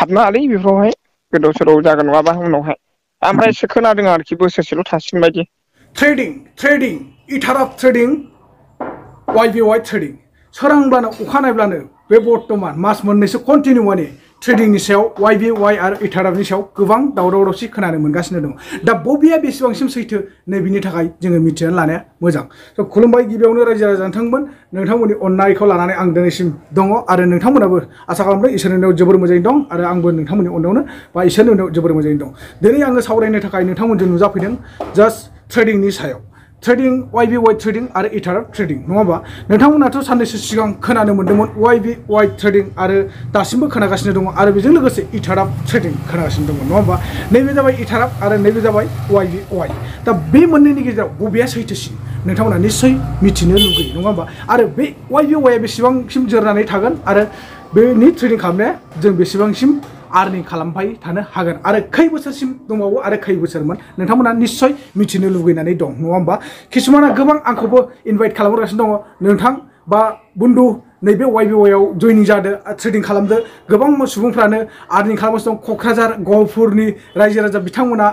हाबनो हालै बेफोरावहाय गोदाव सोराव जागोन नङाबा उनावहाय ओमफ्राय एसे खोनादों आरोखि बोसोरसेल' थासिगोन बायदि ट्रेडिं इथाराप ट्रेडिं YBY ट्रेडिं सोरांब्लानो अखा नायब्लानो बे बर्तमान मास मोननैसो कन्टिनिउ माने ट्रेडिंनि सायाव YBY आरो इथारापनि सायाव गोबां दावराव दावसि खोनानो मोनगासिनो दं दा बबेया बेसेबांसिम सैथो नैबेनि थाखाय जोङो मिथिनानै लानाया मोजां स' खुलुमबाय गिबियावनो रायजो राजा नोंथांमोन नोंथांमोननि अननायखौ लानानै आं दिनैसिम दङ आरो नोंथांमोनाबो आसा खालामदों इसोरनि उनाव जोबोर मोजाङै दं आरो आंबो नोंथांमोननि अननायावनो बा इसोरनि उनाव जोबोर मोजाङै दं दिनै आङो सावरायनो थाखाय नोंथांमोनजों नुजाफैदों जास्ट ट्रेडिंनि सायाव ट्रेडिं YBY ट्रेडिं आरो इथाराप ट्रेडिं नङा होमबा नोंथांमोनाथ' साननैसो सिगां खोनानो मोन्दोंमोन YBY ट्रेडिं आरो दासिमबो खोनागासिनो दङ आरो बेजों लोगोसे इथाराप ट्रेडिं खोनागासिनो दङ नङा होमबा नैबे जाबाय इथाराप आरो नैबे जाबाय YBY दा बे मोननैनि गेजेराव बबेया सैथोसिन नोंथांमोना निस्सय मिथिनो लुगैयो नङा होमबा आरो बे YBY बेसेबांसिम जोरनानै थागोन आरो बेनि ट्रेडिं खालामनाया जों बेसेबांसिम आर्निं खालामबाय थानो हागोन आरो खै बोसोरसिम दंबावो आरो खै बोसोरमोन नोंथांमोना निस्सय मिथिनो लुगैनानै दं नङा होमबा किसुमाना गोबां आंखौबो इनभाइट खालामगासिनो दङ नोंथां बा बन्धु नैबे YBY आव जयनिं जादो ट्रेडिं खालामदो गोबां सुबुंफ्रानो आर्निं खालामगासिनो दं क'क्राझार गहपुरनि रायजो राजा बिथांमोना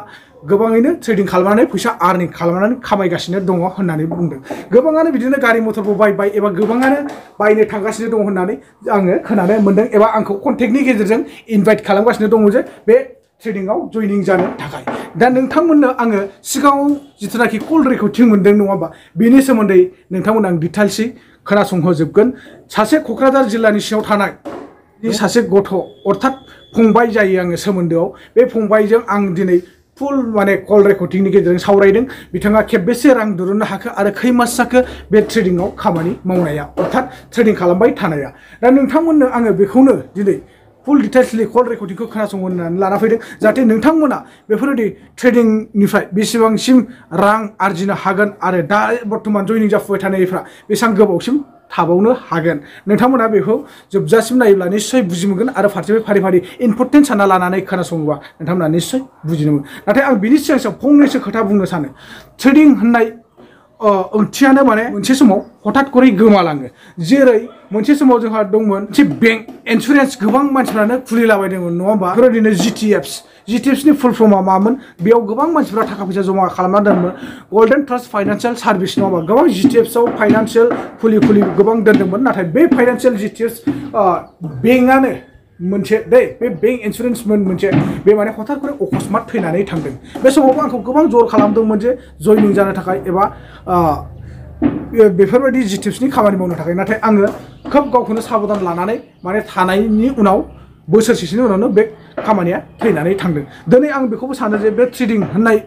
गोबाङैनो ट्रेडिं खालामनानै फैसा आर्निं खालामनानै खामायगासिनो दङ होननानै बुंदों गोबाङानो बिदिनो गारि मथरबो बायबाय एबा गोबाङानो बायनो थांगासिनो दङ होननानै आङो खोनानो मोन्दों एबा आंखौ कन्टेक्टनि गेजेरजों इनभाइट खालामगासिनो दङ जे बे ट्रेडिंआव जयनिं जानो थाखाय दा नोंथांमोननो आङो सिगाङाव जिथुनाखि कल रेकर्डिं मोन्दों नङा होमबा बेनि सोमोन्दै नोंथांमोन आं डिटेल्सै खोनासंहोजोबगोन सासे क'क्राझार जिल्लानि सिङाव थानाय सासे गथ' अर्थात फंबाय जायो आङो सोमोन्दोआव बे फंबायजों आं दिनै फुल माने कल रेकर्डिंनि गेजेरजों सावरायदों बिथाङा खेबबेसे रां दिरुननो हाखो आरो खै मास जाखो बे ट्रेडिंआव खामानि मावनाया अर्थात ट्रेडिं खालामबाय थानाया दा नोंथांमोननो आङो बेखौनो दिनै फुल डिटेल्सलि कल रेकर्डिंखौ खोनासंहोनानै लाना फैदों जाहाथे नोंथांमोना बेफोरबायदि ट्रेडिंनिफ्राय बेसेबांसिम रां आरजिनो हागोन आरो दा बर्थमान जयनिं जाफुबाय थानायफ्रा बेसेबां गोबावसिम थाबावनो हागोन नोंथांमोना बेखौ जोबजासिम नायोब्ला निस्सय बुजि मोनगोन आरो फारसेनिफ्राय फारि फारि इम्परटेन्ट सानना लानानै खोनासङोबा नोंथांमोना निस्सय बुजिनो मोनो नाथाय आं बिनि सिगां फंनैसो खोथा बुंनो सानो ट्रेडिं होननाय ओंथियानो माने मोनसे समाव हठात करै गोमालाङो जेरै मोनसे समाव जोंहा दंमोन मोनसे बेंक इन्सुरेन्स गोबां मानसिफ्रानो खुलिलाबायदोंमोन नङा होमबा बेफोरबायदिनो GTFsनि फुल फर्मआ मामोन बेयाव गोबां मानसिफ्रा थाखा फैसा जमा खालामना दोनदोंमोन गल्डेन ट्रास्ट फाइनान्सियेल सार्भिस नङा होमबा गोबां GTFsआव फाइनान्सियेल खुलि गोबां दोनदोंमोन नाथाय बे फाइनान्सियेल GTFs बेंकआनो मोनसे बे बेंक इन्सुरेन्समोन मोनसे बे माने हठात करे अकस्मात थैनानै थांदों बे समावबो आंखौ गोबां जर खालामदोंमोन जे जयनिं जानो थाखाय एबा बेफोरबायदि GTFsनि खामानि मावनो थाखाय नाथाय आङो खोब गावखौनो साबधान लानानै माने थानायनि उनाव बोसोरसेनि उनावनो बे खामानिया थैनानै थांदों दिनै आं बेखौबो सानो जे बे ट्रेडिं होननाय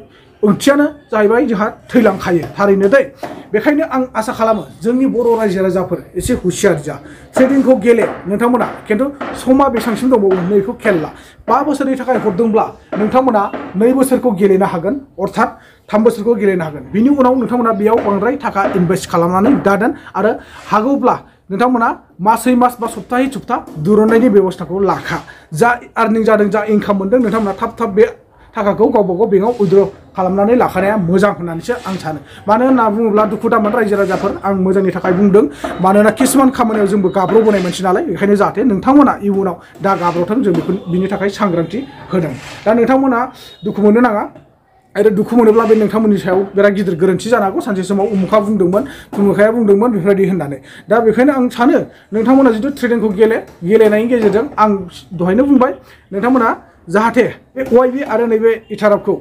ओंथियानो जाहैबाय जोंहा थैलांखायो थारैनो दै बेखायनो आं आसा खालामो जोंनि बर' रायजो राजाफोर एसे हुसियार जा ट्रेडिंखौ गेले नोंथांमोना खिन्थु समा बेसेबांसिम दंबावो नैखौ खेल ला 5 बोसोरनि थाखाय हरदोंब्ला नोंथांमोना 2 बोसोरखौ गेलेनो हागोन अर्थात 3 बोसोरखौ गेलेनो हागोन बिनि उनाव नोंथांमोना बेयाव बांद्राय थाखा इनभेस्ट खालामनानै दादोन आरो हागौब्ला नोंथांमोना मासै मास बा सप्ताहै सप्ता दिरुननायनि बेबस्थाखौ लाखा जा आर्निं जादों जा इनकाम मोनदों नोंथांमोना थाब बे थाखाखौ गावबा गाव बेंकआव उइद्र खालामनानै लाखानाया मोजां होननानैसो आं सानो मानो होनना बुङोब्ला दुखु दामोन रायजो राजाफोर आं मोजांनि थाखाय बुंदों मानोना किसुमान खामानियाव जोंबो गाब्रबोनाय मानसि नालाय बेखायनो जाहाथे नोंथांमोना इयुनाव दा गाब्रबथों जों बिनि थाखाय सांग्रांथि होदों दा नोंथांमोना दुखु मोननो नाङा आरो दुखु मोनोब्ला बे नोंथांमोननि सायाव बिराद गिदिर गोरोन्थि जानो हागौ सानसे समाव उमुखा बुंदोंमोन तुमुखाया बुंदोंमोन बेफोरबायदि होननानै दा बेखायनो आं सानो नोंथांमोना जिथु ट्रेडिंखौ गेलेनायनि गेजेरजों आं दहायनो बुंबाय नोंथांमोना जाहाथे बे YB आरो नैबे इथारापखौ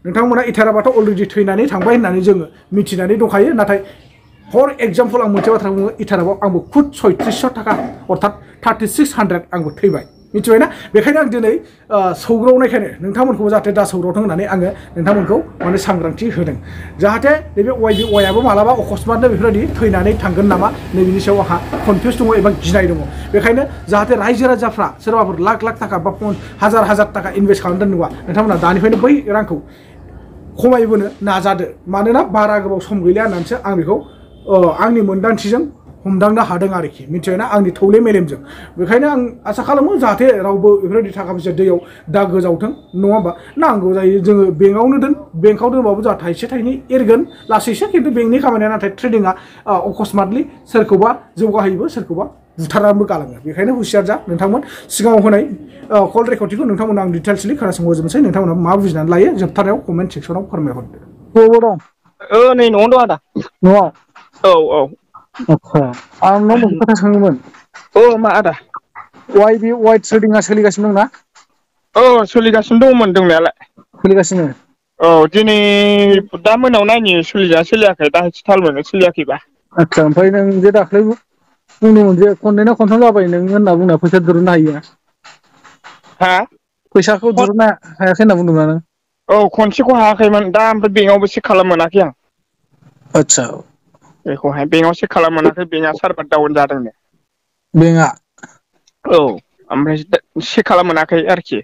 नोंथांमोना इथारापआथ' अलरेडि थैनानै थांबाय होननानै जोङो मिथिनानै दंखायो नाथाय फर एग्जाम्पल आं मोनसे बाथ्रा बुङो इथारापआव आंबो खुद 3600 थाखा अर्थात 3600 आंबो थैबाय मिथिबायना बेखायनो आं दिनै सौग्रावनायखायनो नोंथांमोनखौ जाहाथे दा सौग्रावथों होननानै आङो नोंथांमोनखौ माने सांग्रांथि होदों जाहाथे नैबे YBYआबो मालाबा अकस्मातनो बेफोरबायदि थैनानै थांगोन नामा नैबेनि सायाव आंहा कनफिउस दङ एबा गिनाय दङ बेखायनो जाहाथे रायजो राजाफ्रा सोरबाफोर लाख थाखा बा हाजार थाखा इनभेस्ट खालामदों नङा नोंथांमोना दानिफ्रायनो बै रांखौ खमायबोनो नाजादो मानोना बारा गोबाव सम गैलिया होननानैसो आं बेखौ आंनि मोनदांथिजों हमदांनो हादों आरोखि मिथिबायना आंनि थौले मेलेमजों बेखायनो आं आसा खालामो जाहाथे रावबो बेफोरबायदि थाखा फैसा दैयाव दा गोजावथों नङा होमबा नांगौ जायो जोङो बेंकआवनो बेंकआव दोनबाबो जोंहा थाइसे थाइनै एरगोन लासैसो खिन्थु बेंकनि खामानिया नाथाय ट्रेडिंआ अकस्मातलि सोरखौबा जौगाहोयोबो सोरखौबा बुथारनानैबो गालाङो बेखायनो हुसियार जा नोंथांमोन सिगाङाव होनाय कल रेकर्डिंखौ नोंथांमोना आं डिटेल्सलि खोनासंहरजोबनोसै नोंथांमोना मा बुजिनानै लायो जोबथारनायाव कमेन्ट सेक्सनाव फोरमायहरदो। बबाव दं? नै न'आवनो दं आदा। न'आव? औ औ। आदसा आं नोंनाव मोनसे खोथा सोंनोमोन। औ मा आदा? वाइ ट्रेडिंआ सोलिगासिनो दंना? औ सोलिगासिनो दंमोन दंनायालाय। सोलिगासिनो? औ दिनै दा मोनायाव नायनि सोलिदोंना सोलियाखै दाहायसो थाल मोनो सोलियाखैबा। आदसा ओमफ्राय नों जे दाख्लै बुंदोंमोन जे खननै ना खनथाम जाबाय नों होनना बुंनाया फैसा दिरुननो हायिया। हा? फैसाखौ दिरुननो हायाखै होनना बुंदोंमोन ना नों? औ खनसेखौ हायाखैमोन दा ओमफ्राय बेंकआवबो चेक खालामनो मोनाखै आं। आदसा। बेखौहाय बेंकआव चेक खालामनो मोनाखै बेंकआ सारभार डाउन जादोंनो। बेंकआ? औ ओमफ्राय चेक खालामनो मोनाखै आरोखि।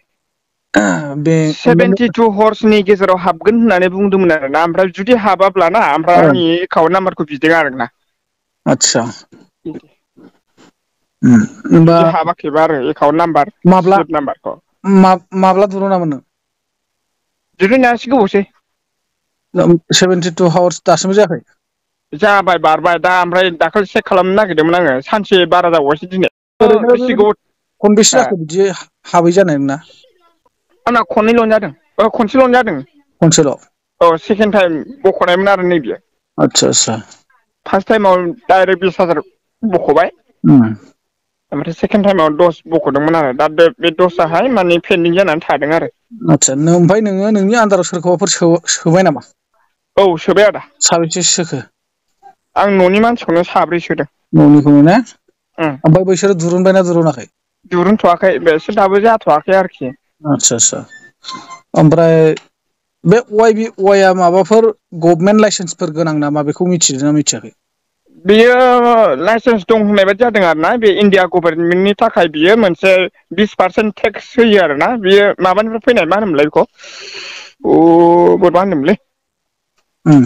बे 72 हर्सनि गेजेराव हाबगोन होननानै बुंदोंमोन आरोना ओमफ्राय जुदि हाबाब्लाना ओमफ्राय आंनि एकाउन्ट नाम्बारखौ बिदों आरोना। आदसा होमबा जुदि हाबाखैबा आरो एकाउन्ट नाम्बार माब्ला स्लिप नाम्बारखौ। माब्ला दिरुनामोन नों? दिरुननाया एसे गोबावसै। 72 हावार्स दासिमबो जायाखै? जाबाय बारबाय दा ओमफ्राय दाखालि चेक खालामनो नागिरदोंमोन आङो सानसे बारा जाबावबायसो दिनै। ओरैनो बेसे बेबायदि गोबाव खनबेसे जाखो बिदि हाबै जानाय नोंना? आंना खननैल' जादों खनसेल' जादों। खनसेल'? औ सेकेण्ड टाइम बख'नायमोन आरो नैबेयो। आदसा आदसा। फार्स्ट टाइमाव डाइरेक्ट 20,000 बख'बाय। उम। ओमफ्राय सेकेण्ड टाइमाव दस बख'दोंमोन आरो दा बे दसआहाय माने पेन्दिं जानानै थादों आरो। आदसा ओमफ्राय नोङो नोंनि आन्दाराव सोरखौबाफोर सोबाय नामा? औ सोबाय आदा। साबेसेसो सोखो? आं न'नि मानसिखौनो साब्रै सोदों। न'निखौनो ने उम ओमफ्राय बैसोरो दिरुनबायना दिरुनाखै? दिरुनथ'वाखै बेसोर दाबो जाथ'वाखै आरोखि। आदसा आदसा ओमफ्राय बे वाइ आ माबाफोर गभमेन्ट लाइसेन्सफोर गोनां नामा बेखौ मिथिदों ना मिथियाखै? बियो लाइसेन्स दं होननाय बादि जादों आरोना बे इण्डिया गभर्नमेन्टनि थाखाय बियो मोनसे 20% टेक्स होयो आरोना बेयो माबानिफ्राय फैनाय मा होनोमोनलाय बेखौ बोरैबा होनोमोनलै उम।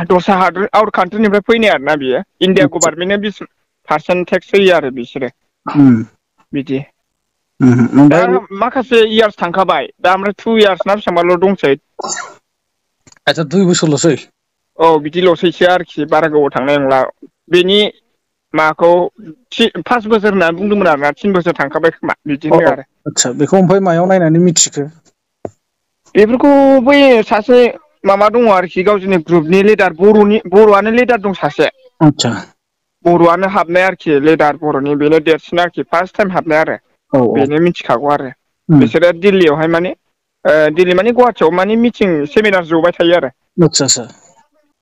दस्रा हादोर आउट कान्ट्रिनिफ्राय फैनाय आरोना बियो इण्डिया आदसा गभारमेन्टनो 20% टेक्स होयो आरो बिसोरो उम बिदि दा ओमफ्राय माखासे इयार्स थांखाबाय दा ओमफ्राय 2 इयार्स ना बेसांबाल' दंसै। आदसा 2 बोसोरल'सै? औ बिदिल'सैसो आरोखि बारा गोबाव थांनाय नंला बेनि माखौ 5 बोसोर होननानै बुंदोंमोन आरोना 3 बोसोर थांखाबाय खोमा बिदि अ होनदों अ आरो। आदसा बेखौ ओमफ्राय मायाव नायनानै मिथिखो? बेफोरखौ बै सासे माबा दङ आरोखि गावसोरनि ग्रुपनि लिडार बर'आनो लिडार दं सासे। आतसा। बर'आनो हाबनाय आरोखि लिडार बर'नि बेनो देरसिन आरोखि फार्स्ट टाइम हाबनाय आरो। औ औ बेनो मिथिखागौ आरो उम बिसोरो दिल्लीयावहाय माने दिल्ली माने गुवाहाटियाव माने मिटिं सेमिनार जबाय थायो आरो। आतसा आतसा।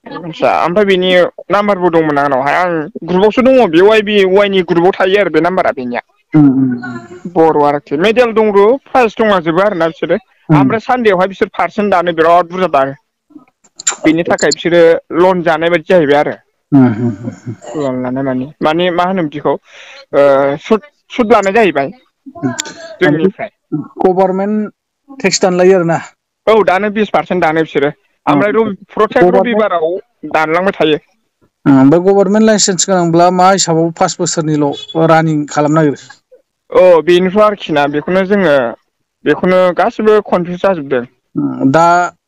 आदसा ओमफ्राय बेनि नाम्बारबो दंमोन आंनावहाय आं ग्रुपावसो दङ बे वाइ नि ग्रुपाव थायो आरो बे नाम्बारा बेनिया। बर' आरोखि मेडेल दंजोबो प्राइज दंलाजोबो आरोना बिसोरो उम ओमफ्राय सानदेआवहाय बिसोर पारसेन्ट दानो बिराद बुरजा दानो। बेनि थाखाय बिसोरो लन जानाय बादि जाहैबाय आरो। लन लानाय माने मा होनो बिदिखौ सुद लानाय जाहैबाय। जोंनिफ्राय गभारमेन्ट टेक्स दानलायो आरोना? औ दानो 20% दानो बिसोरो ओमफ्राय प्रतेक गभारमेन्ट रबिबाराव दानलांबाय थायो। ओमफ्राय गभारनमेन्ट लाइसेन्स गोनांब्ला मा हिसाबाव 5 बोसोरनिल' रानिं खालामनो नागिरो? औ बेनोथ' आरोखि ना बेखौनो गासिबो कनफिउस जाजोबदों। दा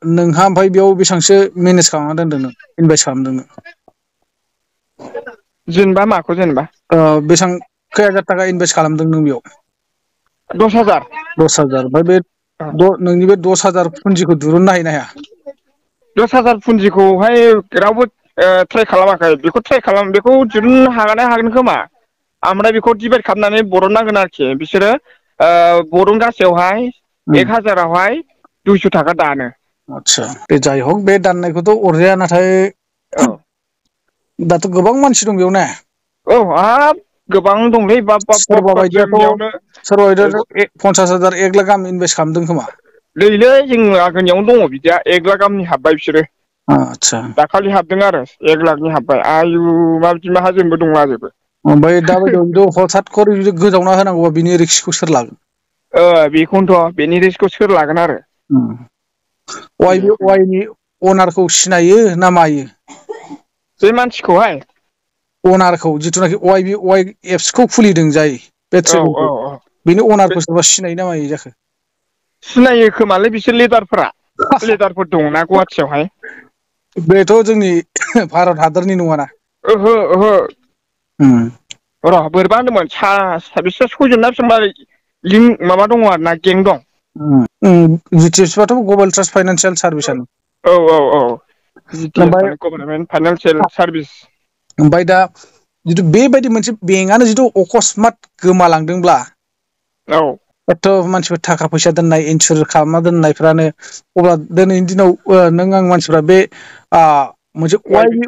नोंहा ओमफ्राय बेयाव बेसेबांसो मेनेज खालामना दोनदों नों इनभेस्ट खालामदों नों? जेनेबा माखौ जेनेबा? बेसेबां खै हाजार थाखा इनभेस्ट खालामदों नों बेयाव? 10,000। 10,000 ओमफ्राय बे नोंनि बे 10,000 पुन्जिखौ दिरुननो हायो ना हाया? 10,000 पुन्जिखौहाय रावबो ट्राय खालामाखै बेखौ दिरुननो हागोन खोमा। ओमफ्राय बेखौ डिभाइद खालामनानै बरननांगोन आरोखि बिसोरो बरनगासेयावहाय उम 1,000आवहाय 200 थाखा दानो। आदसा बे जाय हक बे दाननायखौथ' अरजाया नाथाय औ दाथ' गोबां मानसि दं बेयाव ना? औ हाब गोबां दंलै सोरबा बाब बायदियाथ' जोंनियावनो 50,000 1 लाख गाहाम इनभेस्ट खालामदों खोमा? दैलै जों आगोलनियावनो दङ बिदिया 1 लाख गाहामनि हाबबाय बिसोरो। आतसा। दाखालि हाबदों आरो 1 लाखनि हाबबाय आयु माबायदि माहाजोनबो दंलाजोबो। ओमफ्राय दाबायदियाव जुदि हथात खरि जुदि गोजावना होनांगौबा बिनि रिक्सखौ सोर लागोन? बेखौनोथ' बेनि रिस्कखौ सोर लागोन आरो। वाइनि अनारखौ सिनायो ना मायो? बे मानसिखौहाय? अनारखौ जिथुनाखि वाइ एप्सखौ खुलिदों जाय बे औ औ ट्रेडिंखौ औ बेनि बे अनारखौ सोरबा सिनायो ना मायो जाखो? सिनायो खोमालै बिसोर लिडारफोर दङना गुवाहाटियावहाय। बेथ' जोंनि भारत हादरनि नङाना? ओहो ओहो। र' बोरैबा होनदोंमोन बिसोर सयजन ना बेसेबां लिंक माबा दङ आरो ना गें दं। GTS बाथ' ग्लबेल ट्रास्ट फाइनान्सियेल सार्भिसानो। औ GTS ओमफ्राय माने गभर्नमेन्ट फाइनान्सियेल सार्भिस। ओमफ्राय दा जिथु बेबायदि मोनसे बेंकआनो जिथु अकसमात गोमालांदोंब्ला औ एथ' मानसिफोर थाखा फैसा दोननाय इन्सुर खालामना दोननायफ्रानो अब्ला दिनैनि दिनाव नों आं मानसिफ्रा बे मोनसे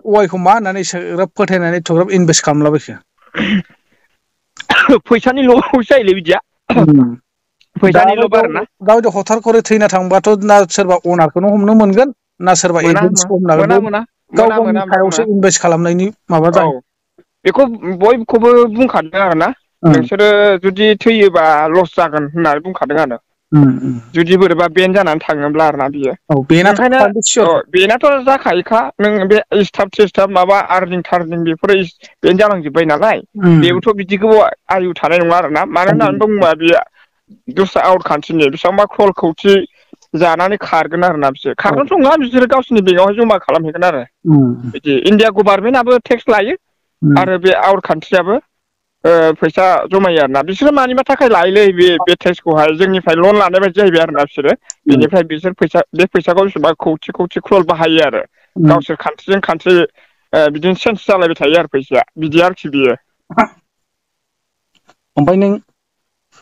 वाइखौ मा होननानै एसेग्राब फोथायनानै एथ'ग्राब इनभेस्ट खालामलाबायखो? फैसानि ल'आवसो जायोलै बिदिया। दा फैसानि ल'ब आरोना बायदियाव हथार करे थैना थांबाथ' ना सोरबा अनारखौनो हमनो मोनगोन ना सोरबा मोना एजेन्सिखौ हमनो हागोन। मोना बे मोना गाव मोना गावनि मोना मोना सायावसो इनभेस्ट खालामनायनि माबा औ जाहैयो। बेखौ बयखौबो बुंखादों आरोना नोंसोरो जुदि थैयोबा लस जागोन होननानै बुंखादों आरो। जुदि बोरैबा बेन जानानै थाङोब्ला आरोना बियो औ बेनाथ' ओंखायनो सियरखा बेनाथ' जाखायोखा नों बे स्टाफ थिस्टाफ माबा आर्निं थार्निं बेफोरो बेनो जालांजोब्बाय नालाय बेबोथ' बिदिखौ आयु थानाय नङा आरोना मानो होननानै बुङोबा बेयो दस्रा आउट कान्ट्रिनि बेसेबांबा क्रल कौटि जानानै खारगोन आरोना बिसोर खारगोनथ' नङा बिसोरो गावसिनि बेंकआवहाय जमा खालामहैगोन आरो बिदि इण्डिया गभारनमेन्टआबो टेक्स लायो आरो बे आउट कान्ट्रियाबो फैसा जमायो आरोना बिसोरो मानिबा थाखाय लायोलै बे टेक्सखौहाय जोंनिफ्राय लन लानाय बायदि जाहैबाय आरोना बिसोरो बेनिफ्राय बिसोर बे फैसाखौ बेसेबा खौथि क्रल बाहायो आरो गावसोर कान्ट्रिजों कान्ट्रि बिदिनो चेन्ज जालायबाय थायो आरो फैसाया बिदि आरोखि बियो। ओमफ्राय नों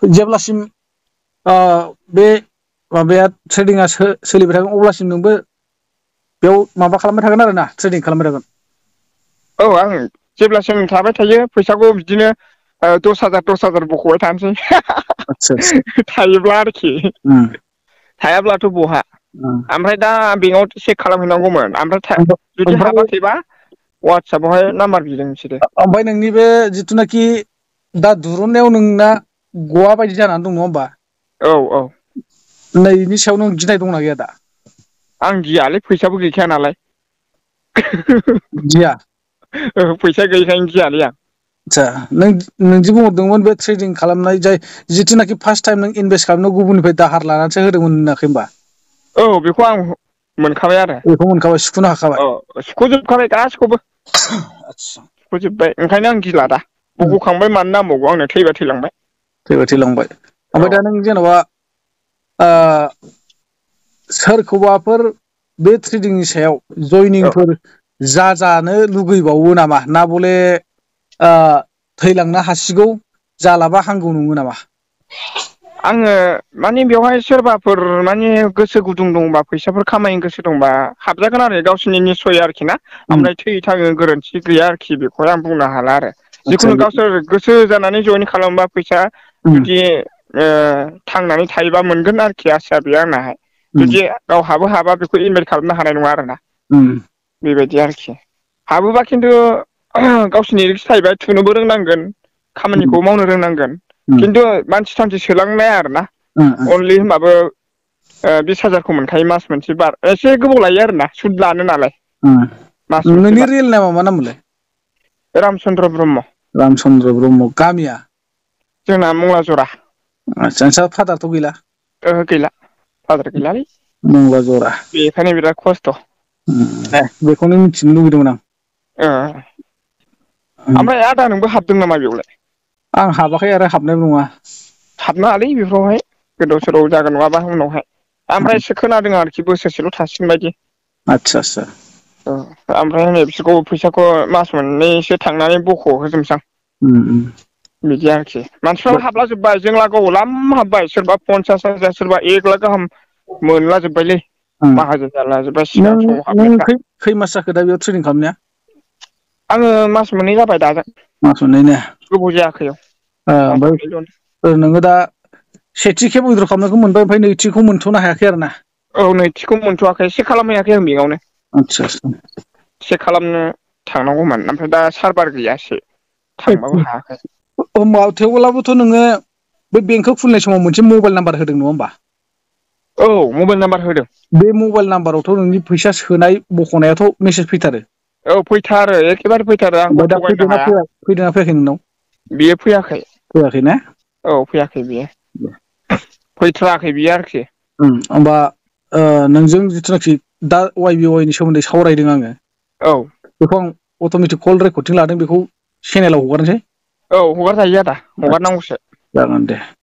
जेब्लासिम बे माबाया ट्रेडिंआ सोलिबाय थागोन अब्लासिम नोंबो बेयाव माबा खालामबाय थागोन आरो ना ट्रेडिं खालामबाय थागोन। औ आं जेब्लासिम थाबाय थायो फैसाखौ बिदिनो 10,000 बख'बाय थानोसै। आतसा थायोब्ला आरोखि थायाब्लाथ' बहा ओमफ्राय दा बेंकआव चेक खालामहैनांगौमोन ओमफ्राय जुदि ओमफ्राय हाबाखैबा वाट्सएपावहाय नाम्बार बिदों बिसोरो। ओमफ्राय नोंनि बे जिथुनाखि दा दुरुननायाव नोंना गवा बायदि जानानै दं नङा होमबा? औ औ नैनि सायाव नों गिनाय दंना गैया दा? आं गियालै फैसाबो गैखाया नालाय। गिया? फैसा गैयिखायनो गियालै आं। आदसा नोंदि बुंहरदोंमोन बे ट्रेडिं खालामनाय जाय जिथुनाखि फार्स्ट टाइम नों इनभेस्ट खालामनो गुबुननिफ्राय दाहार लानानैसो होदोंमोन होनाखै होनबा? औ बेखौ आं मोनखाबाय आरो बेखौ मोनखाबाय सुख'नो हाखाबाय औ सुख'जोबखाबाय गासिखौबो। आदसा सुख'जोबबाय ओंखायनो आं गिला दा बख'खांबाय मानो नांबावगौ आंनो थैबा थैलांबाय। थैबा थैलांबाय औ ओमफ्राय दा नों जेन'बा सोरखौबाफोर बे ट्रेडिंनि सायाव औ जयनिंफोर जानो लुगैबावो नामा ना बले थैलांनो हासिगौ जालाबा हामगौ नङो नामा? आङो माने बेवहाय सोरबाफोर माने गोसो गुदुं दंबा फैसाफोर खामायनो गोसो दंबा हाबजागोन आरो गावसोरनि निस्सय आरोखि ना ओमफ्राय थैयै थाङो गोरोन्थि गैया आरोखि बेखौहाय आं बुंनो हाला आरो। आदसा जिखुनु गावसोर गोसो जानानै जयेन खालामबा फैसा जुदि थांनानै थायोबा मोनगोन आरोखि आसा बेयो आंनाहाय जुदि गाव हाबा बेखौ इनभाइट खालामनो हानाय नङा आरोना बेबायदि आरोखि। हाबोबा खिन्थु गावसोरनि रिक्स थाहैबाय थुनोबो रोंनांगोन। खामानिखौ मावनो रोंनांगोन खिन्थु मानसि थामसि सोलांनाया आरोना अनलि होनबाबो 20,000खौ मोनखायो मास मोनसे एसे गोबाव लायो आरोना सुद लानो नालाय। मास मोनसे नोंनि रियेल नेमा मा नाममोनलाय? रामचन्द्र ब्रह्म। रामचन्द्र ब्रह्म गामिया? जोंना मुङा जरा। आदसा नोंसा फादारथ' गैला? ओहो गैला फादार गैलालै मंला जरा बेखायनो बिराद खस्थ'। बेखौनो मिथिनो लुबैदोंमोन आं। ओमफ्राय आदा नोंबो हाबदों नामा बेयावलाय? आं हाबाखै आरो हाबनायबो नङा। हाबनाङालै बेफोरावहाय गोदाव सोराव जागोन नङाबा उनावहाय ओमफ्रायसो खोनादों आरोखि बोसोरसेल' थासिगोन बायदि। आतसा आतसा ओमफ्राय नै बिसोरखौ फैसाखौ मास मोननैसो थांनानै बख' होजोबनोसै आं। बिदि आरोखि मानसिफ्राबो हाबला जोब्बाय जों लागोआव द्लाम हाबबाय सोरबा 50,000 सोरबा 1 लाख गाहाम मोनला जोब्बायलै माहाजोन जाला जोब्बाय सिगां समाव नों हाबनायफ्रा। खै मास जाखो दा बेयाव ट्रेनिं खालामनाया? आङो मास मोननै जाबाय दाजों। मास मोननै ने गोबाव जायाखै औ मास मोननैल'। नोङो दा सेथि खेब उइद्र' खालामनायखौ मोनबाय ओमफ्राय नैथिखौ मोनथ'नो हायाखै आरो ना? औ नैथिखौ मोनथ'वाखै एसे खालामहैयाखै आं बेयावनो। आतसा आतसा चेक खालामनो थांनांगौमोन ओमफ्राय दा सारभार गैयासो थांबाबो हायाखै। थेवब्लाबोथ' नोङो बे बेंकखौ खुलिनाय समाव मोनसे मबाइल नाम्बार होदों नङा होमबा? औ मबाइल नाम्बार होदों। बे मबाइल नाम्बारावथ' नोंनि फैसा सोनाय बख'नायाथ' मेसेज फैथारो। औ फैथारो एखेबारे फैथारो आंखौ ओमफ्राय दा थगायनो फैदोंना हाया। फैदोंना फैयाखै नोंनाव बियो फैयाखै फैयाखै ना औ फैयाखै बियो। फैथाराखै बियो आरोखि। होमबा नोंजों जिथुनाखि दा वाइ बि वाइ नि सोमोन्दै सावरायदों आङो। औ बेखौ आं अट'मेटिक कल रेकर्डथिं लादों बेखौ चेनेलाव हगारनोसै। औ हगारजायो आदा हगारनांगौसो जागोन दे